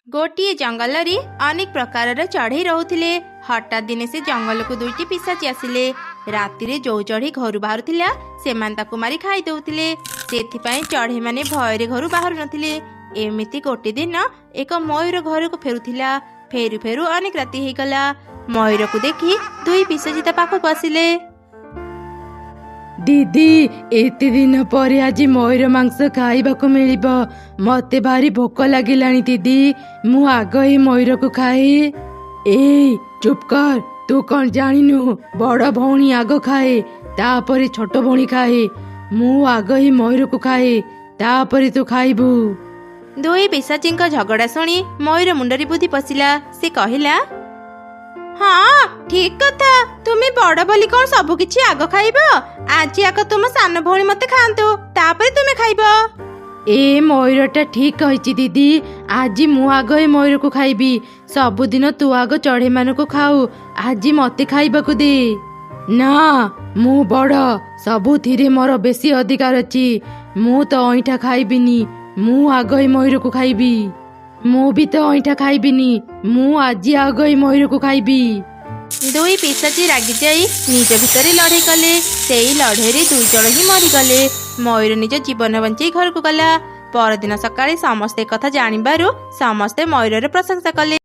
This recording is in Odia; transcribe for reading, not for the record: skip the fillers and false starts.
ଗୋଟିଏ ଜଙ୍ଗଲରେ ଅନେକ ପ୍ରକାରର ଚଢ଼େଇ ରହୁଥିଲେ। ହଠାତ୍ ଦିନେ ସେ ଜଙ୍ଗଲକୁ ଦୁଇଟି ପିଶାଚୀ ଆସିଲେ। ରାତିରେ ଯୋଉ ଚଢ଼େଇ ଘରୁ ବାହାରୁଥିଲା, ସେମାନେ ତାକୁ ମାରି ଖାଇ ଦଉଥିଲେ। ସେଥିପାଇଁ ଚଢ଼େଇମାନେ ଭୟରେ ଘରୁ ବାହାରୁ ନଥିଲେ। ଏମିତି ଗୋଟେ ଦିନ ଏକ ମୟୂର ଘରକୁ ଫେରୁଥିଲା। ଫେରୁ ଫେରୁ ଅନେକ ରାତି ହେଇଗଲା। ମୟୂରକୁ ଦେଖି ଦୁଇ ପିଶାଚୀ ତା ପାଖକୁ ଆସିଲେ। ଦିଦି, ଏତେ ଦିନ ପରେ ଆଜି ମୟୂର ମାଂସ ଖାଇବାକୁ ମିଳିବ। ମତେ ଭାରି ଭୋକ ଲାଗିଲାଣି ଦିଦି, ମୁଁ ଆଗ ଏଇ ମୟୂରକୁ ଖାଏ। ଏଇ, ଚୁପ୍ କର। ତୁ କଣ ଜାଣିନୁ, ବଡ଼ ଭଉଣୀ ଆଗ ଖାଏ, ତାପରେ ଛୋଟ ଭଉଣୀ ଖାଏ। ମୁଁ ଆଗ ଏଇ ମୟୂରକୁ ଖାଏ, ତାପରେ ତୁ ଖାଇବୁ। ଦୁଇ ପିଶାଚୀଙ୍କ ଝଗଡ଼ା ଶୁଣି ମୟୂର ମୁଣ୍ଡରେ ବୁଦ୍ଧି ପଶିଲା। ସେ କହିଲା, ହଁ, ଠିକ କଥା। ତୁମେ ବଡ ବୋଲି କଣ ସବୁ କିଛି ଆଗ ଖାଇବ? ଆଜି ଆଗ ତୁମ ସାନ ଭଉଣୀ ମତେ ଖାଆନ୍ତୁ, ତାପରେ ତୁମେ ଖାଇବ। ଏ ମୟୂରଟା ଠିକ କହିଛି ଦିଦି, ଆଜି ମୁଁ ଆଗ ଏ ମୟୂରକୁ ଖାଇବି। ସବୁଦିନ ତୁ ଆଗ ଚଢ଼େଇମାନଙ୍କୁ ଖାଉ, ଆଜି ମତେ ଖାଇବାକୁ ଦେ। ନା, ମୁଁ ବଡ଼, ସବୁଥିରେ ମୋର ବେଶୀ ଅଧିକାର ଅଛି। ମୁଁ ତ ଅଇଁଠା ଖାଇବିନି, ମୁଁ ଆଗ ଏ ମୟୂରକୁ ଖାଇବି। ମୁଁ ବି ତ ଅଇଁଠା ଖାଇବିନି, ମୁଁ ଆଜି ଆଗ ଏ ମୟୂରକୁ ଖାଇବି। ଦୁଇ ପିଶାଚୀ ରାଗିଯାଇ ନିଜ ଭିତରେ ଲଢେଇ କଲେ। ସେଇ ଲଢେଇରେ ଦୁଇ ଜଣ ହିଁ ମରିଗଲେ। ମୟୂର ନିଜ ଜୀବନ ବଞ୍ଚେଇ ଘରକୁ ଗଲା। ପରଦିନ ସକାଳେ ସମସ୍ତେ ଏକଥା ଜାଣିବାରୁ ସମସ୍ତେ ମୟୂରର ପ୍ରଶଂସା କଲେ।